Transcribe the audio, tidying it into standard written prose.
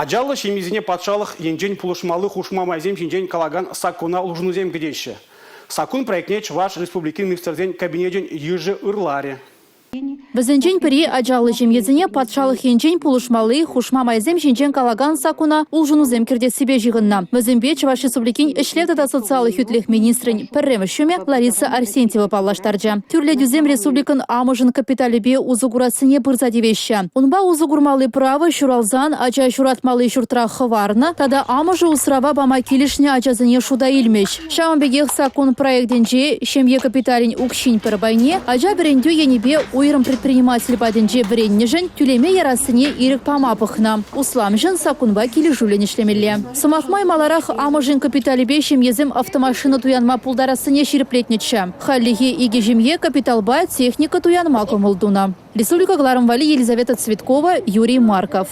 Ачаллӑ ҫемьесене патшалӑх енчен пулӑшмалли хушма майсем ҫинчен калакан саккуна улшӑнусем кӗтеҫҫӗ. Саккун проектне Чӑваш Республикин Министрсен Кабинечӗн йышӗ ырларӗ. Вӗсенчен пӗри ачаллӑ ҫемьесене патшалӑх енчен пулӑшмалли хушма майсем ҫинчен калакан саккуна улшӑнусем кӗртессипе ҫыхӑннӑ. Вӗсемпе Чӑваш Республикин ӗҫлев тата социаллӑ хӳтлӗх министрӗн пӗрремӗш ҫумӗ Лариса Арсентьева паллаштарчӗ. Тӳрлетӳсем республикӑн амӑшӗн капиталӗпе усӑ курассине пырса тивеҫҫӗ. Унпа усӑ курмалли право ҫуралсан ача ҫуратмалли ҫуртра хӑварнӑ тата амӑшӗ усрава пама килӗшнӗ ачасене шута илмӗҫ. Ҫавӑн пекех саккун проектӗнче ҫемье капиталӗн укҫин пӗр пайне ача вӗрентӳ енӗпе уйрӑм предприниматель патӗнче вӗреннӗшӗн тӳлеме ярассине ирӗк пама пӑхнӑ. Усламҫӑн саккунпа килӗшӳллӗн ӗҫлемелле. Сӑмах май, маларах амӑшӗн капиталӗпе ҫемьесем автомашина туянма пултарассине ҫирӗплетнӗччӗ. Хальлӗхе икӗ ҫемье капиталпа техника туянма кӑмӑл тунӑ. Республика кӑларӑм валли Елизавета Цветкова, Юрий Марков.